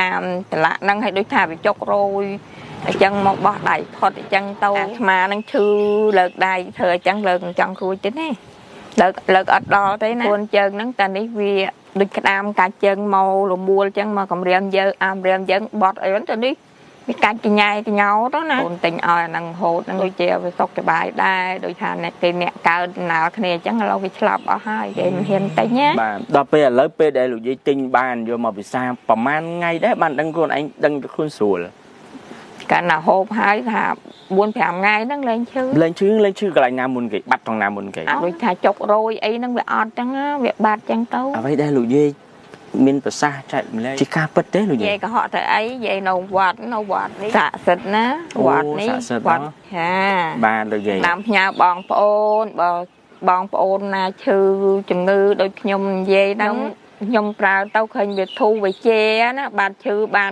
តាមតឡាក់ហ្នឹងឲ្យដូចថាវាចុករយអញ្ចឹងមកបោះដៃផុតអញ្ចឹងទៅអាត្មាហ្នឹងឈឺលើកដៃធ្វើអញ្ចឹងលើកមិនចង់រួចទេណាលើកលើកអត់ដល់ទេណាខ្លួនជើងហ្នឹងតានេះវាដូចក្តាមកាច់ជើងមកលមួលអញ្ចឹងមកកម្រាមយើងអាមរាមយើងបត់អីហ្នឹងទៅនេះវាកាច់កញ៉ែកញោទៅណាអូនទិញឲ្យអាហ្នឹងហូតហ្នឹងដូចជាវាសុខសប្បាយដែរដូចថាអ្នកគេអ្នកកើតណាលគ្នាអញ្ចឹងឥឡូវវាឆ្លាប់អស់ហើយគេមិនហ៊ានទិញណា បាទដល់ពេលឥឡូវពេលដែលលោកយាយទិញបានយកមកពិសាប្រហែលថ្ងៃដែរបានដឹងខ្លួនឯងដឹងខ្លួនស្រួល កាលណាហូបហើយថា4 5ថ្ងៃហ្នឹងលែងឈឺ លែងឈឺលែងឈឺកន្លែងណាមុនគេបាត់ត្រង់ណាមុនគេ ដូចថាចុករយអីហ្នឹងវាអត់ចឹងណាវាបាត់ចឹងទៅ អ្វីដែលលោកយាយមានប្រសាសន៍ចែកម្លែកជាការពិតទេលោកយាយ យាយកុហកទៅអីយាយនៅវត្តនៅវត្តនេះស័ក្តិសិទ្ធិណា អូ វត្តនេះ ស័ក្តិសិទ្ធិ វត្ត ហ៎ ចា បាទលោកយាយ តាមផ្ញើបងប្អូនបើបងប្អូនណាឈឺជំងឺដូចខ្ញុំនិយាយហ្នឹងខ្ញុំប្រើទៅឃើញវាធូរវាជាណាបាត់ឈឺបាន